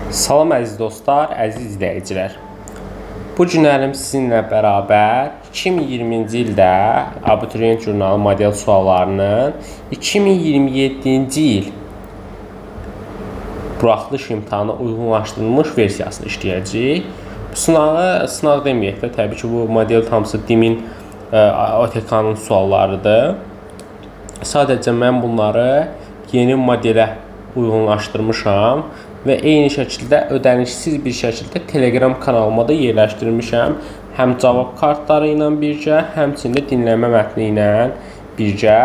Salam əziz dostlar, əziz izləyicilər. Bu günlərim sizinlə bərabər 2020-ci ildə Abituriyent jurnalı model suallarının 2027-ci il buraxılış imtahanına uyğunlaşdırılmış versiyasını işləyəcəyik. Bu sınağı sınaq deməyək də, təbii ki, bu model hamısı DİM-in OTK-nın suallarıdır. Sadəcə mən bunları yeni modelə uyğunlaşdırmışam və eyni şəkildə ödənişsiz bir şəkildə Telegram kanalıma da yerləşdirmişəm. Həm cavab kartları ilə birgə, həmçinin də dinləmə mətni ilə birgə.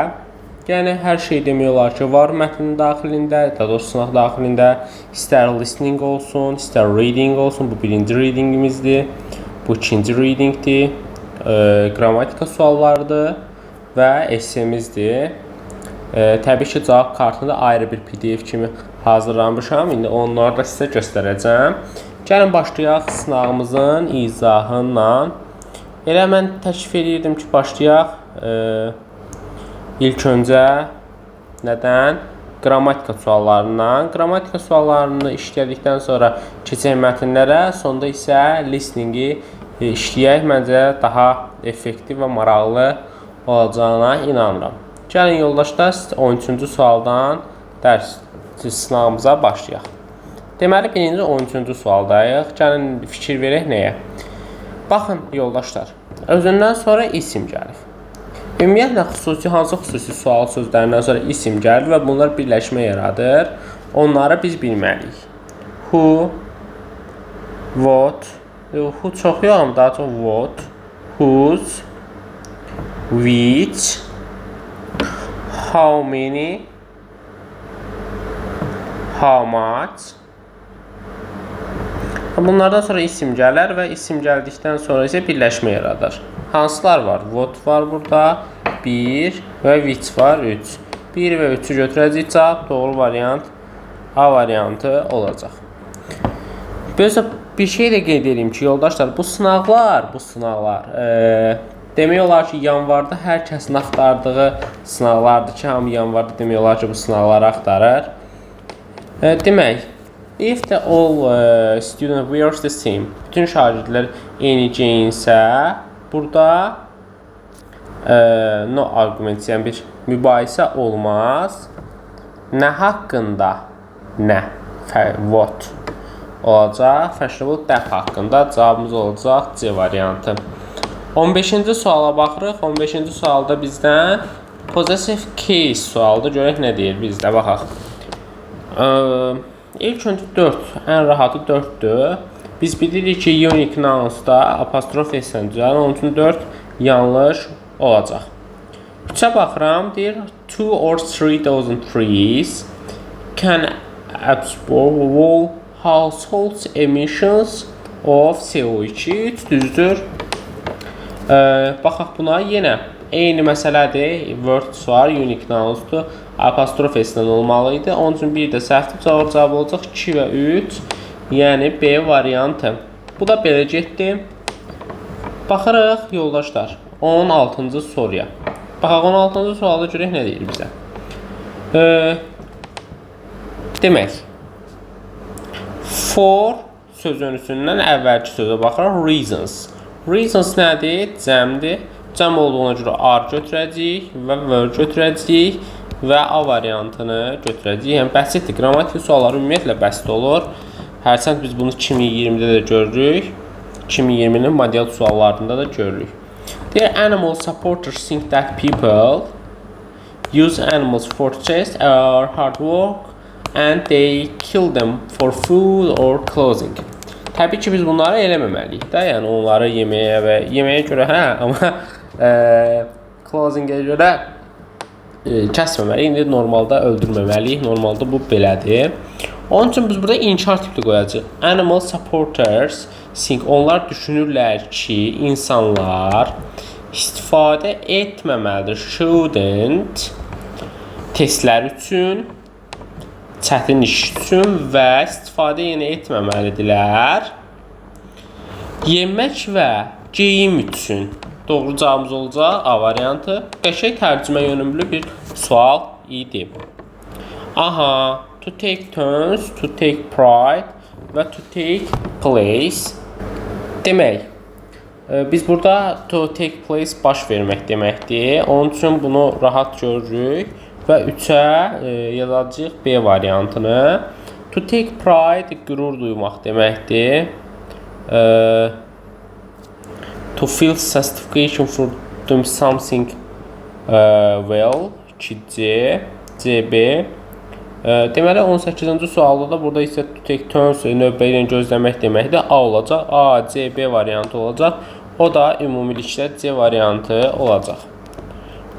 Yəni hər şey demək olar ki, var mətnin daxilində, daha doğrusu sınaq daxilində. İstər listening olsun, istər reading olsun. Bu birinci readingimizdir. Bu ikinci readingdir. Qrammatika suallarıdır və essemizdir. Təbii ki, cavab kartını da ayrı bir PDF kimi hazırlamışam. İndi onları da sizə göstərəcəm. Gəlin başlayaq sınağımızın izahı. Elə mən təklif edirdim ki, başlayaq ilk öncə nədən? Qrammatika suallarından. Qrammatika suallarını işlədikdən sonra keçək mətnlərə, sonda isə listeningi işləyək. Məncə daha effektiv və maraqlı olacağına inanıram. Gəlin yoldaşlar, 13-cü sualdan dərs sınağımıza başlayaq. Deməli, birinci 13-cü sualdayıq. Gəlin fikir verək nəyə? Baxın yoldaşlar, özündən sonra isim gəlir. Ümumiyyətlə xüsusi hansı xüsusi sual sözlərindən sonra isim gəlir və bunlar birləşmə yaradır. Onları biz bilməliyik. Who, what, who çox yox, amma daha çox what, whose, which, how many, how much. Bunlardan sonra isim gələr və isim gəldikdən sonra isə birləşmə yaradır. Hansılar var? What var burada, 1 və which var, 3. 1 və 3-ü götürəcəyik cavab. Doğru variant A variantı olacaq. Böyüsə bir şey də qeyd edeyim ki, yoldaşlar, bu sınaqlar demək olar ki, yanvarda hər kəsin axtardığı sınaqlardır ki, hamı yanvarda demək olar ki, bu sınaqları axtarır. Demək, if the all student wears the same, bütün şagirdlər eyni geyinsə, burada no argument, yəni bir mübahisə olmaz. Nə haqqında? Nə? What olacaq? Fashionable dəb haqqında cavabımız olacaq C variantı. 15-ci suala baxırıq. 15-ci sualda bizdən possessive case sualıdır. Görək nə deyir bizdə, baxaq. İlk öncə 4, ən rahatı 4-dür. Biz bilirik ki, unique nouns-da apostrof s-lə düzəlir. Onun üçün 4 yanlış olacaq. 3-ə baxıram, deyir 2 or 3 dozen trees can absorb all households emissions of CO2. 3 düzdür. Baxaq buna, yenə eyni məsələdir. Words var, unique nouns-dur. Apostrof s-lə olmalı idi. Onun üçün bir də səhvdir. Cavab olacaq 2 və 3. Yəni B variantı. Bu da belə getdi. Baxırıq yoldaşlar 16-cı soruya. Baxaq 16-cı sualda görək nə deyir bizə. Demək, for sözünündən əvvəlki sözə baxırıq. Reasons. Reasons nədir? Cəmdir. Cəm olduğuna görə are götürəcəyik və were götürəcəyik və A variantını götürəcəyik. Yəni bəsitdir. Qrammatik suallar ümumiyyətlə bəsit olur. Hərçənd biz bunu 2020-də də görürük. 2020-nin model suallarında da görürük. Deyir, animal supporters think that people use animals for chase or hard work and they kill them for food or clothing. Təbii ki, biz bunları eləməməliyik də, yəni onları yeməyə və yeməyə görə hə, amma clothing-ə görə kəsməməliyik. İndi normalda öldürməməliyik. Normalda bu belədir. Onun üçün biz burada inkar tipli qoyacağıq. Animal supporters think, onlar düşünürlər ki, insanlar istifadə etməməlidir. Shouldn't testlər üçün, çətin iş üçün və istifadə yenə etməməlidirlər. Yemək və geyim üçün. Doğru cavabımız olacaq A variantı. Qəşəng tərcümə yönümlü bir sual idi. Aha, to take turns, to take pride, Və to take place demək. Biz burada to take place baş vermək deməkdir. Onun üçün bunu rahat görürük və 3-ə yazacağıq B variantını. To take pride qürur duymaq deməkdir. To feel satisfaction for doing something well 2C, CB. Deməli 18-ci sualda da burada isə to take turns növbə ilə gözləmək deməkdir. A olacaq. A, C, B variantı olacaq. O da ümumilikdə C variantı olacaq.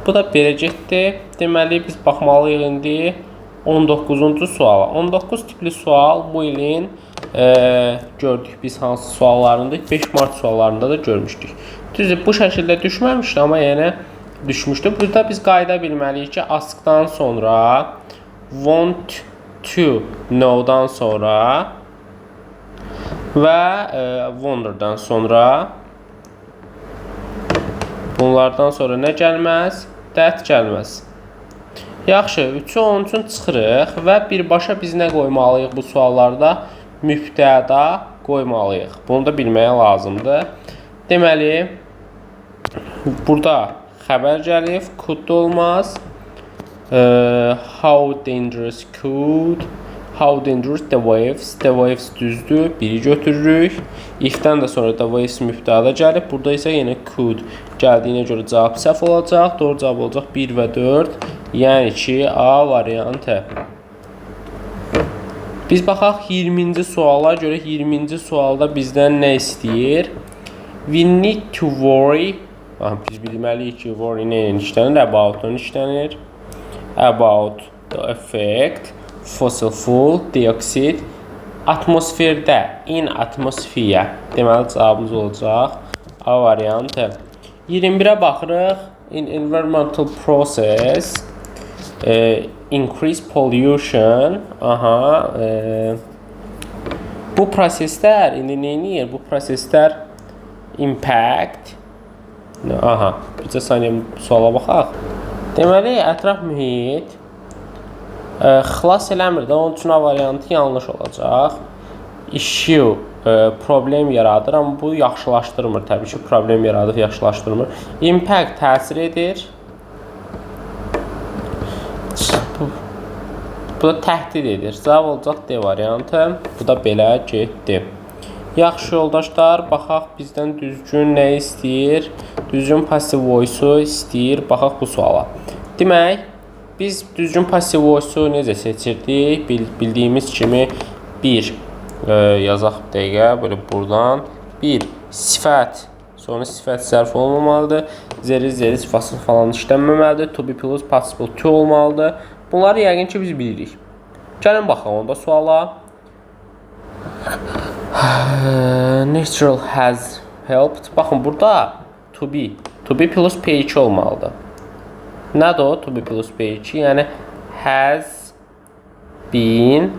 Bu da belə getdi. Deməli biz baxmalıyıq indi 19-cu suala. 19 tipli sual bu ilin gördük biz hansı suallarında 5 mart suallarında da görmüşdük. Düzdür, bu şəkildə düşməmişdi, amma yenə düşmüşdü. Burada biz qayda bilməliyik ki, ask-dan sonra want to know-dan sonra və wonder-dan sonra bunlardan sonra nə gəlməz? That gəlməz. Yaxşı, 3-ü onun üçün çıxırıq və birbaşa biz nə qoymalıyıq bu suallarda? Mübtəda qoymalıyıq. Bunu da bilməyə lazımdır. Deməli, burada xəbər gəlib, could olmaz. How dangerous could, how dangerous the waves, the waves düzdür, biri götürürük. If-dən də sonra the waves mübtəda gəlib. Burada isə yenə could gəldiyinə görə cavab səhv olacaq. Doğru cavab olacaq 1 və 4. Yəni ki, A variantı. Biz baxaq 20-ci suala görə 20-ci sualda bizdən nə istəyir? We need to worry. Aha, biz bilməliyik ki, worry nə ilə işlənir? About-dan işlənir. About the effect fossil fuel dioxide atmosferdə, in atmosphere. Deməli cavabımız olacaq A variantı. 21-ə baxırıq. In environmental process increase pollution. Aha, bu proseslər indi nə edir? Bu proseslər impact. Aha, bircə saniyə suala baxaq. Deməli, ətraf mühit xilas eləmir də, onun üçün A variantı yanlış olacaq. Issue problem yaradır, amma bu yaxşılaşdırmır. Təbii ki, problem yaradır, yaxşılaşdırmır. Impact təsir edir. Bu da təhdid edir. Cavab olacaq D variantı. Bu da belə getdi. Yaxşı yoldaşlar, baxaq bizdən düzgün nə istəyir? Düzgün passive voice-u istəyir. Baxaq bu suala. Demək, biz düzgün passive voice-u necə seçirdik? Bildiyimiz kimi bir yazaq bir dəqiqə, belə buradan. Bir sifət, sonra sifət sərf olmamalıdır. Zeri, zeri sifası falan işlənməməlidir. To be plus participle to olmalıdır. Bunları yəqin ki, biz bilirik. Gəlin baxaq onda suala. Natural has helped. Baxın, burada to be. To be plus P2 olmalıdır. Nədir o? To be plus P2. Yəni has been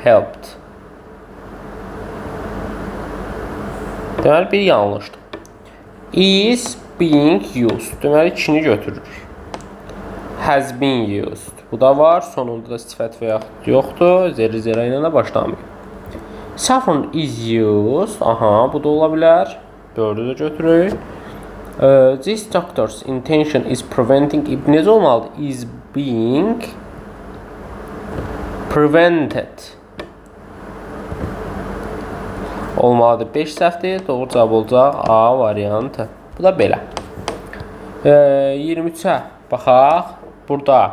helped. Deməli, bir yanlışdır. Is being used. Deməli, ikini götürürük. Has been used. Bu da var. Sonunda da sifət və yaxud yoxdur. Zeri zərə ilə də başlamayıb. Saffron is used. Aha, bu da ola bilər. Dördü də götürürük. This doctor's intention is preventing. Necə olmalıdır? Is being prevented. Olmalıdır. 5 səhvdir. Doğru cavab olacaq A variantı. Bu da belə. 23-ə baxaq. Burada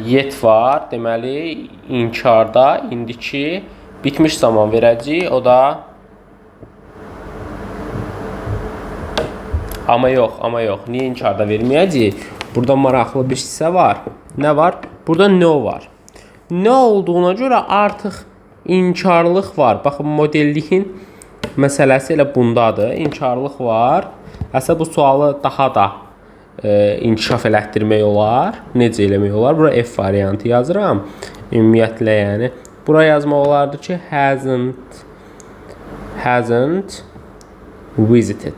yet var. Deməli, inkarda indiki bitmiş zaman verəcəyik. O da amma yox, amma yox. Niyə inkarda verməyəcəyik? Burada maraqlı bir hissə var. Nə var? Burada no var. Nə olduğuna görə artıq inkarlıq var. Baxın, modelliyin məsələsi elə bundadır. İnkarlıq var. Əslində bu sualı daha da inkişaf elətdirmək olar. Necə eləmək olar? Bura F variantı yazıram. Ümumiyyətlə, yəni bura yazmaq olardı ki, hasn't visited.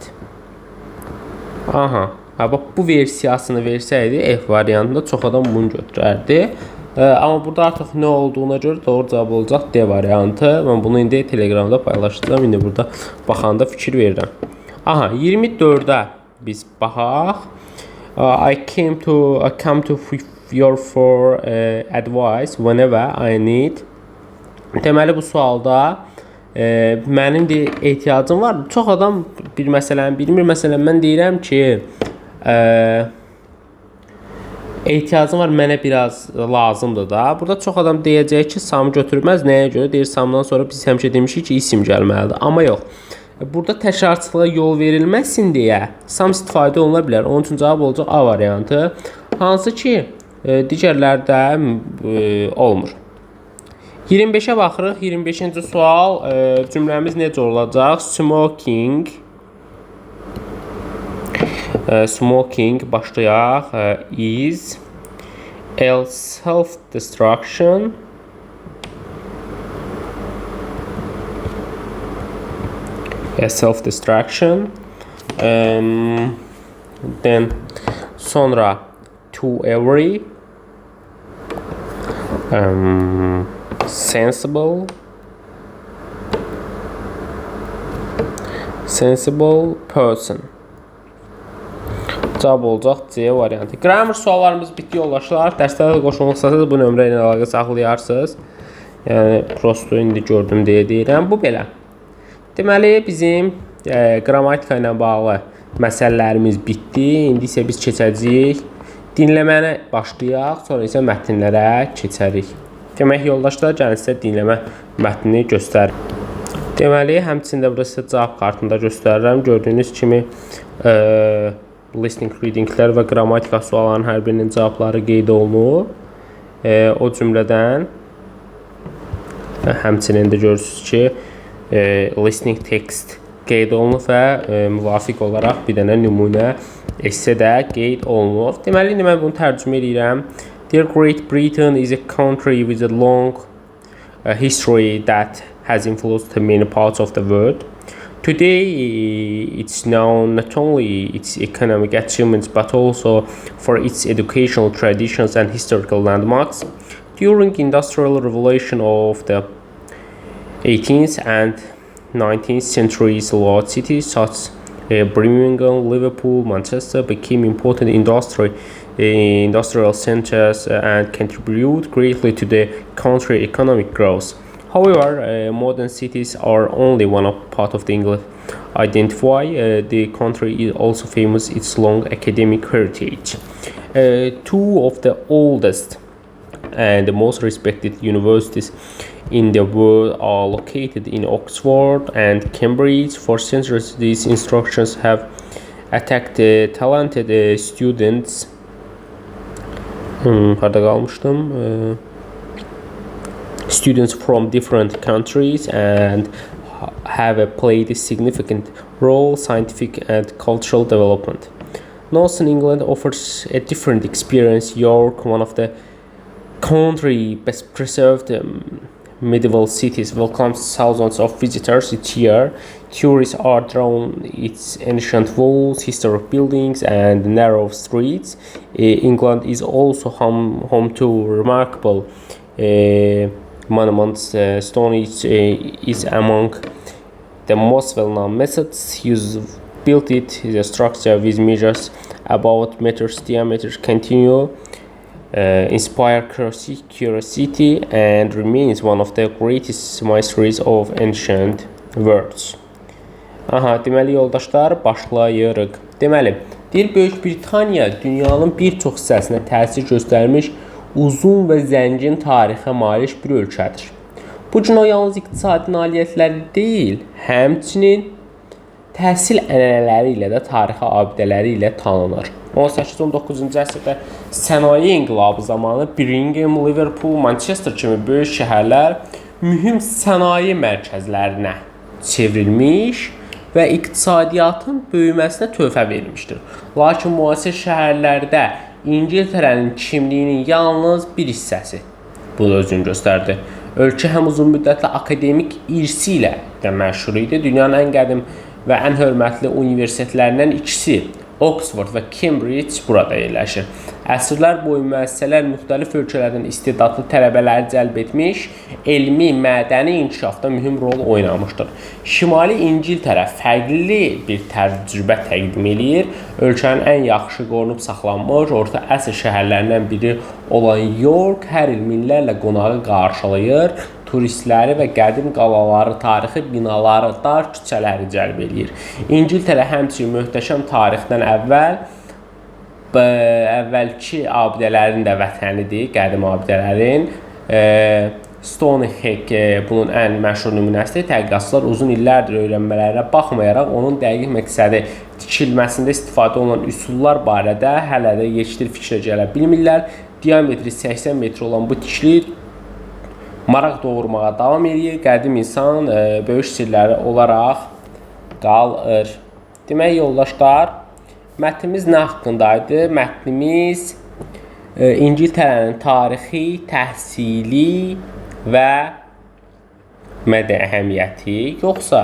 Aha. Ha, bax, bu versiyasını versəydi F variantında çox adam bunu götürərdi. Amma burada artıq nə olduğuna görə doğru cavab olacaq D variantı. Mən bunu indi Telegramda paylaşacağam. İndi burada baxanda fikir verirəm. Aha, 24-ə biz baxaq. I came to I come to your for advice whenever I need. Deməli bu sualda mənim də ehtiyacım var. Çox adam bir məsələni bilmir. Məsələn mən deyirəm ki, ehtiyacım var, mənə biraz lazımdır da. Burada çox adam deyəcək ki, some götürməz. Nəyə görə? Deyir, some-dan sonra biz həmişə demişik ki, isim gəlməlidir. Amma yox. Burada təkrarçılığa yol verilməsin deyə some istifadə oluna bilər. Onun üçün cavab olacaq A variantı. Hansı ki, digərlərdə olmur. 25-ə baxırıq. 25-ci sual, cümləmiz necə olacaq? Smoking. Smoking başlayaq. Is a self-destruction. A self-destruction. Then sonra to every sensible person. Cavab olacaq C variantı. Grammar suallarımız bitdi yoldaşlar. Dərslərə qoşulmaq istəsəniz bu nömrə ilə əlaqə saxlayarsınız. Yəni prosto indi gördüm deyə deyirəm. Bu belə. Deməli bizim qrammatika ilə bağlı məsələlərimiz bitdi. İndi isə biz keçəcəyik. Dinləməni başlayaq, sonra isə mətnlərə keçərik. Demək yoldaşlar, gəlin sizə dinləmə mətnini göstərim. Deməli, həmçinin də burada sizə cavab kartında göstərirəm. Gördüyünüz kimi listening, readinglər və qrammatika suallarının hər birinin cavabları qeyd olunur. O cümlədən həmçinin də görürsünüz ki, listening text qeyd olunub və müvafiq olaraq bir dənə nümunə esse də qeyd olunub. Deməli, indi mən bunu tərcümə edirəm. Dear Great Britain is a country with a long history that has influenced many parts of the world. Today, it's known not only its economic achievements but also for its educational traditions and historical landmarks. During Industrial Revolution of the 18th and 19th centuries, large cities such as Birmingham, Liverpool, Manchester became important industrial centers and contribute greatly to the country's economic growth. However, modern cities are only one of part of the England identify. The country is also famous its long academic heritage. Two of the oldest and the most respected universities in the world are located in Oxford and Cambridge. For centuries, these institutions have attracted talented students. Harda qalmışdım? Students from different countries and have played a significant role scientific and cultural development. Northern England offers a different experience. York, one of the country best preserved medieval cities, welcomes thousands of visitors each year. Tourists are drawn its ancient walls, historic buildings, and narrow streets. England is also home to remarkable monuments. Stonehenge is among the most well-known methods used built it is a structure with measures about meters diameter continue inspire curiosity and remains one of the greatest mysteries of ancient worlds. Aha, deməli yoldaşlar, başlayırıq. Deməli, deyir Böyük Britaniya dünyanın bir çox hissəsinə təsir göstərmiş uzun və zəngin tarixə malik bir ölkədir. Bu gün o yalnız iqtisadi nailiyyətləri deyil, həmçinin təhsil ənənələri ilə də tarixi abidələri ilə tanınır. 18-19-cu əsrdə sənaye inqilabı zamanı Birmingham, Liverpool, Manchester kimi böyük şəhərlər mühüm sənaye mərkəzlərinə çevrilmiş və iqtisadiyyatın böyüməsinə töhfə vermişdir. Lakin müasir şəhərlərdə İngiltərənin kimliyinin yalnız bir hissəsi bunu özünü göstərdi. Ölkə həm uzun müddətli akademik irsi ilə də məşhur idi. Dünyanın ən qədim və ən hörmətli universitetlərindən ikisi Oxford və Cambridge burada yerləşir. Əsrlər boyu müəssisələr müxtəlif ölkələrdən istedadlı tələbələri cəlb etmiş, elmi, mədəni inkişafda mühüm rol oynamışdır. Şimali İngiltərə fərqli bir təcrübə təqdim eləyir. Ölkənin ən yaxşı qorunub saxlanmış orta əsr şəhərlərindən biri olan York hər il minlərlə qonağı qarşılayır. Turistləri və qədim qalaları, tarixi binaları, dar küçələri cəlb eləyir. İngiltərə həmçinin möhtəşəm tarixdən əvvəlki abidələrin də vətənidir, qədim abidələrin. Stonehenge bunun ən məşhur nümunəsidir. Tədqiqatçılar uzun illərdir öyrənmələrə baxmayaraq onun dəqiq məqsədi, tikilməsində istifadə olunan üsullar barədə hələ də yekdil fikrə gələ bilmirlər. Diametri 80 metr olan bu tikili maraq doğurmağa davam eləyir. Qədim insan böyük sirləri olaraq qalır. Demək, yoldaşlar, mətnimiz nə haqqındaydı? Mətnimiz İngiltərənin tarixi, təhsili və mədəni əhəmiyyəti, yoxsa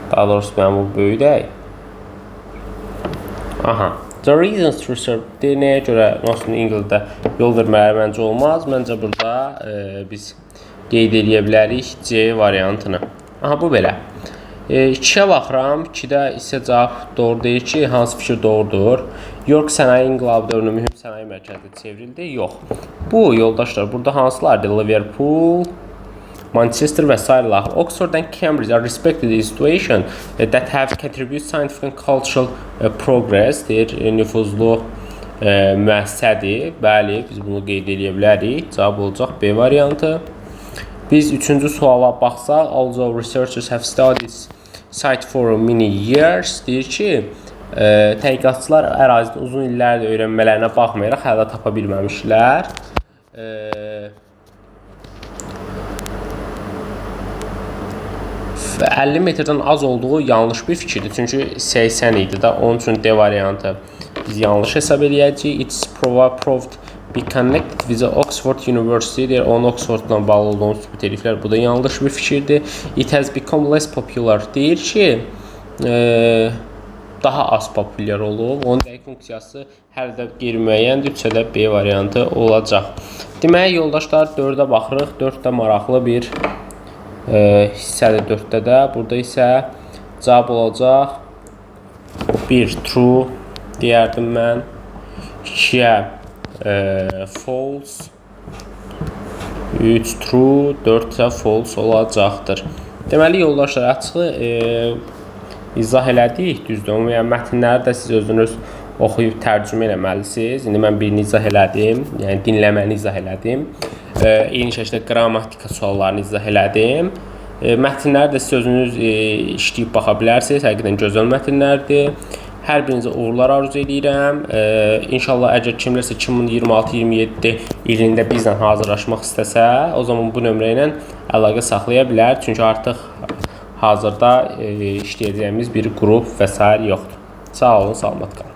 daha doğrusu mən bu böyüdək. Aha. The reasons to reserve nəyə görə Northern England'da yol vermələri məncə olmaz. Məncə burada biz qeyd eləyə bilərik C variantını. Aha, bu belə. 2-yə baxıram. 2-də isə cavab doğru deyir ki, hansı fikir doğrudur? York sənaye inqilabı dövrünün mühüm sənaye mərkəzinə çevrildi. Yox. Bu yoldaşlar burada hansılardır? Liverpool, Manchester və sair. Oxford and Cambridge are respected institutions that have contributed scientific and cultural progress deyir, nüfuzlu müəssisədir. Bəli, biz bunu qeyd eləyə bilərik. Cavab olacaq B variantı. Biz üçüncü suala baxsaq, although researchers have studied site for many years deyir ki, tədqiqatçılar ərazidə uzun illərdir öyrənmələrinə baxmayaraq hələ də tapa bilməmişlər. Və 50 metrdən az olduğu yanlış bir fikirdir. Çünki 80 idi də. Onun üçün D variantı biz yanlış hesab eləyəcəyik. It's proved be connected with the Oxford University. Deyir, onun Oxfordla bağlı olduğunu sübut ediblər. Bu da yanlış bir fikirdir. It has become less popular. Deyir ki, daha az populyar olub. Onun dəqiq funksiyası hələ də qeyri-müəyyəndir. 3-ə də B variantı olacaq. Deməli, yoldaşlar, 4-ə baxırıq. 4 də maraqlı bir hissədir 4-də də. Burada isə cavab olacaq 1 true deyərdim mən. 2-yə false, 3 true, 4 isə false olacaqdır. Deməli, yoldaşlar, açığı izah elədik, düzdür? Yəni, mətnləri də siz özünüz oxuyub tərcümə eləməlisiniz. İndi mən birini izah elədim, yəni dinləməni izah elədim. Eyni şəkildə qrammatika suallarını izah elədim. Mətnləri də siz özünüz işləyib baxa bilərsiniz. Həqiqətən gözəl mətnlərdir. Hər birinizə uğurlar arzu edirəm. İnşallah əgər kimlərsə 2026-27 ilində bizlə hazırlaşmaq istəsə, o zaman bu nömrə ilə əlaqə saxlaya bilər. Çünki artıq hazırda işləyəcəyimiz bir qrup və sair yoxdur. Sağ olun, salamat qalın.